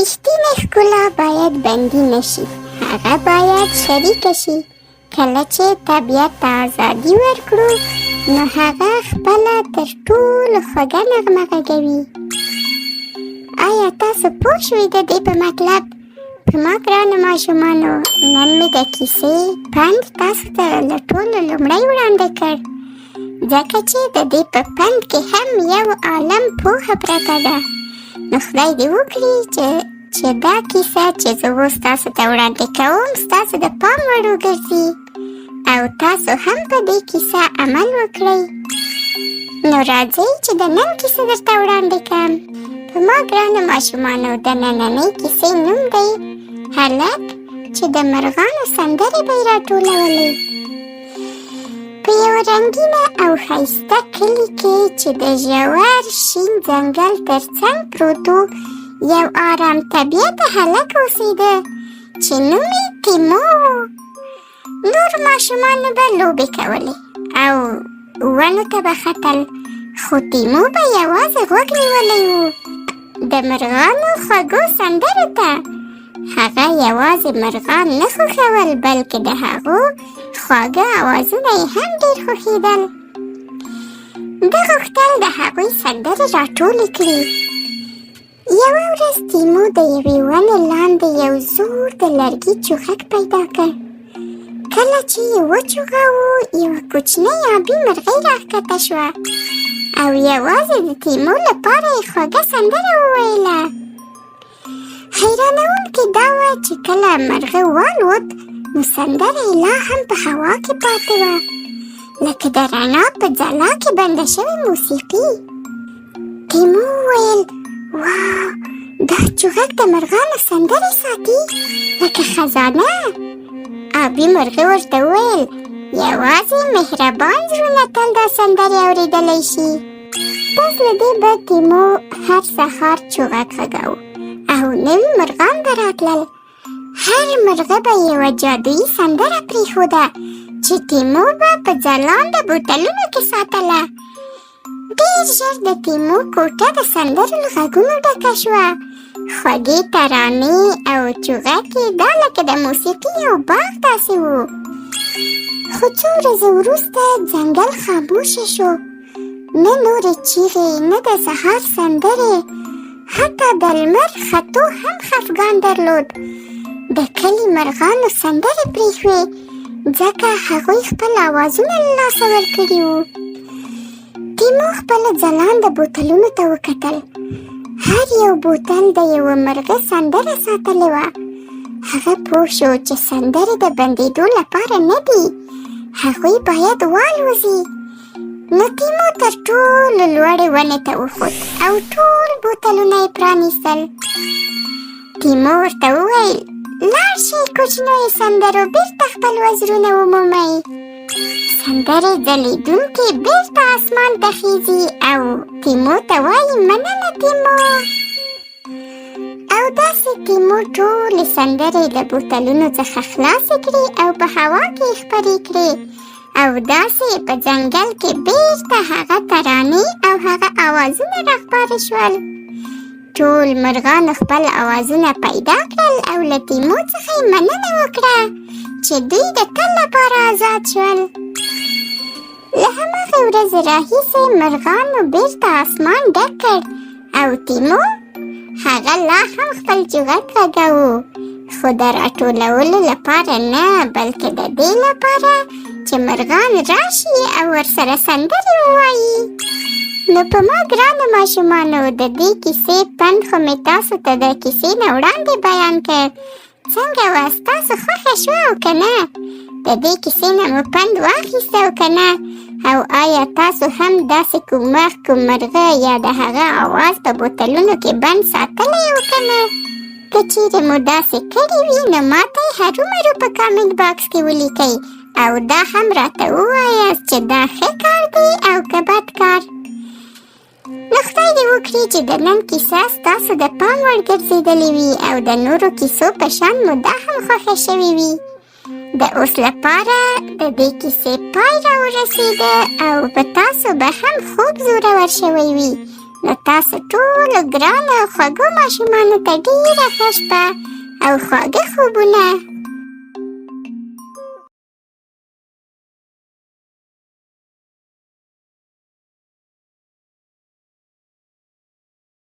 رښتینې ښکلا باید بندي نه شي، هغه باید شریکه شي. کله چې طبیعت ته ازادي ورکړو، نو هغه خپله تر ټولو خوږه نغمه غږوي. آیا تاسو پوه شوئ د دې په مطلب؟ په ما ګرانو ماشومانو، نن مې د کیسې پند تاسو ته له ټولو لومړی وړاندې کړ، ځکه چې د دې په پند کې هم یو عالم پوهه پرته ده. نو خدای دې وکړي چې دا کیسه چې زه اوس تاسو ته وړاندې کوم، ستاسو د پام وړ وګرځي او تاسو هم په دې کیسه عمل وکړئ. نو راځئ چې د نن کیسه درته وړاندې کړم. په ما ګرانو ماشومانو، د نننۍ کیسې نوم دی هلک چې د مرغانو سندرې به یې راټولولې. په یوه رنګینه او ښایسته کلي کې چې د ژور شین ځنګل تر څنګ پروت و، یو آرام طبیعته هلک اوسېده چې نوم یې تیمو و. نور ماشومانو به لوبې کولې او ونو ته به ختل، خو تیمو به یوازې غوږ نیولی و د مرغانو خوږو سندرو ته. هغه یوازې مرغان نه خوښول، بلکې د هغو خواږه اوازونه یې هم ډېر خوښېدل. ده غوښتل د هغوی سندرې راټولې کړي. یوه ورځ تیمو د یوې ونې لاندې یو زوړ د لرګي چوغک پیدا کړ. کله چې یې وچوغاوه، یوه کوچنۍ آبي مرغۍ راښکته شوه او یوازې د تیمو لپاره یې خوږه سندره وویله. حیرانوونکې دا وه چې کله مرغه والوت، نو سندره یې لا هم په هوا کې پاتې وه، لکه د رڼا په ځلا کې بنده شوې موسیقي. تیمو وویل: واو، دا چوغک د مرغانو سندرې ساتي لکه خزانه. آبي مرغه ورته وویل: یوازې مهربان زړونه تل دا سندرې اورېدلی شي. پس له دې به تیمو هر سهار چوغک غږاوه او نوي مرغان به راتلل. هر مرغه به یوه جادویي سندره پرېښوده چې تیمو به په ځلانده بوتلونو کې ساتله. ډېر ژر د تیمو کوټه د سندرو له غږونو ډکه شوه. خوږې ترانې او چوغکې، دا لکه د موسیقي یو باغ داسې و. خو څو ورځې وروسته ځنګل خاموشه شو. نه نورې چیغې، نه د سهار سندرې، حتی د لمر ختو هم خفګان درلود. د کلي مرغانو سندرې پرېښوې، ځکه هغوی خپل اوازونه له لاسه ورکړي وو. تیمو خپله ځلانده بوتلونو ته وکتل. هر یو بوتل د یوه مرغه سندره ساتلې وه. هغه پوه شو چې سندرې د بندېدو لپاره نه دي، هغوی باید والوځي. نو تیمو تر ټولو لوړې ونې ته وخوت او ټول بوتلونه یې پرانیستل. تیمو ورته وویل: لاړ شئ کوچنیو سندرو، بیرته خپل وزرونه ومومئ. سندرې ځلېدونکې بیرته اسمان ته خیزي او تیمو ته وایي: مننه تیمو. او داسې تیمو ټولې سندرې له بوتلونو څخه خلاصې کړې او په هوا کې یې خپرې کړې، او داسې په ځنګل کې بیرته هغه ترانې او هغه اوازونه راخپاره شول. ټول مرغانو خپل اوازونه پیدا کړل او له تیمو څخه یې مننه وکړه چې دوی د تل لپاره ازاد شول. له هماغې ورځې راهیسې مرغانو بیرته آسمان ډک کړ او تیمو هغه لا هم خپل چوغک غږاوه، خو د راټولولو لپاره نه، بلکې د دې لپاره چې مرغان راشي او ورسره سندرې ووایي. نو په ما ګرانو ماشومانو، د دې کیسې پند خو مې تاسو ته د کیسې نه وړاندې بیان کړ. څنګه وه؟ ستاسو خوښه شوه او که نه؟ د دې کیسې نه مو پند واخیست او که نه؟ او آیا تاسو هم داسې کوم وخت کوم مرغه یا د هغه اواز په بوتلونو کې بند ساتلی او که نه؟ که چیرې مو داسې کړي وي، نو ماته یې هرومرو په کامنټ باکس کې ولیکئ او دا هم راته ووایاست چې دا ښه کار دی او که بد کار. نو خدای دې وکړي چې د نن کیسه ستاسو د پام وړ ګرځېدلې وي او د نورو کیسو په شان مو دا هم خوښه شوې وي. د اوس لپاره د دې کیسې پای راورسېده او په تاسو به هم خوب زورور شوی وي. نو تاسو ټولو ګرانو او خوږو ماشومانو ته ډېره ښه شپه او خواږه خوبونه.